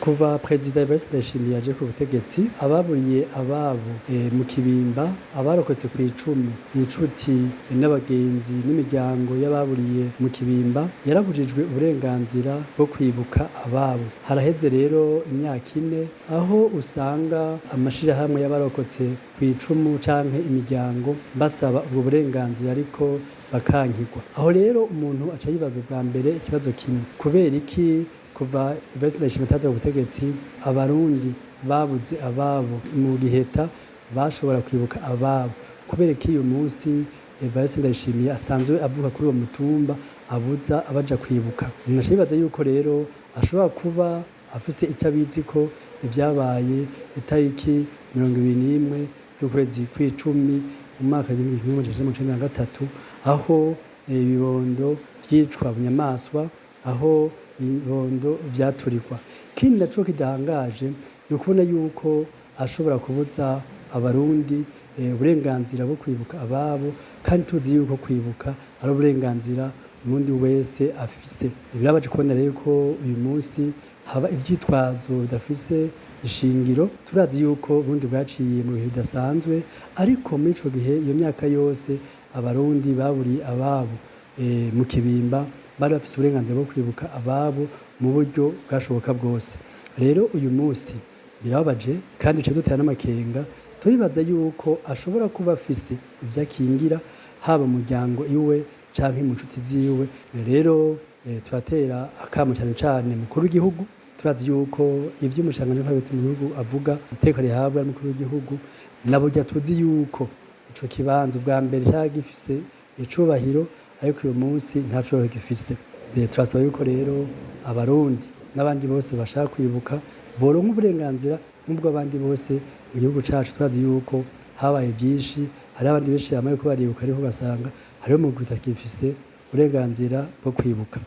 Kuva Perezida Evariste Ndayishimiye aje ku butegetsi, ababuriye ababo mu Kibimba, abarokotse ku icumu, inshuti n'abagenzi n'imiryango y'ababuriye mu Kibimba yarabujijwe uburenganzira bwo kwibuka ababo. Haraheze rero imyaka 4 aho usanga amashirahamwe y'abarokotse ku icumu canke imiryango basaba ubwo burenganzira, ariko bakankirwa. Aho rero umuntu aca yibaza ubwa mbere ikibazo kimwe: kubera iki kuva Evariste Ndayishimiye ataza ku butegetsi, Abarundi babuze ababo mu Giheta bashobora kwibuka ababo? Kubera ko uyu munsi Evariste Ndayishimiye asanzwe avuka kuri uwo mutumba abuza abaja kwibuka? Umuntu aca yibaza yuko rero ashobora kuba afise ico abizi ko ivyabaye itariki 21 z'ukwezi kw'icumi mu mwaka w'1993, aho ibibondo vyicwa bunyamaswa, aho ibibondo vyaturikwa. Ikindi naco kidahangaje ni ukubona yuko ashobora kubuza Abarundi uburenganzira bwo kwibuka ababo, kandi tuzi yuko kwibuka ari uburenganzira umurundi wese afise. Birababaje kubona rero ko uyu munsi haba ivyitwazo bidafise ishingiro. Turazi yuko Uburundi bwaciye mu bihe bidasanzwe, ariko muri ico gihe, iyo myaka yose, Abarundi baburiye ababo mu Kibimba bari bafise uburenganzira bwo kwibuka ababo mu buryo bwashoboka bwose. Rero uyu munsi birababaje kandi duca dutera n'amakenga. Turibaza yuko ashobora kuba afise ivyo akingira, haba mu muryango iwe canke mu nshuti ziwe. Rero turatera akamo cane cane mukuru w'igihugu. Turazi yuko ivyo umushikiranganji mu gihugu avuga, iteka rihabwa n'umukuru w'igihugu, na burya tuzi yuko ico kibanza ubwa mbere cari gifise icubahiro, ariko uyu munsi nta cubahiro gifise. Turasaba yuko rero Abarundi n'abandi bose bashaka kwibuka boronka uburenganzira nk'ubwo abandi bose mu gihugu cacu. Turazi yuko habaye vyinshi, hariho abandi benshi bamaze ko baribuka, ariko ugasanga hariho umugwi utakifise uburenganzira bwo kwibuka.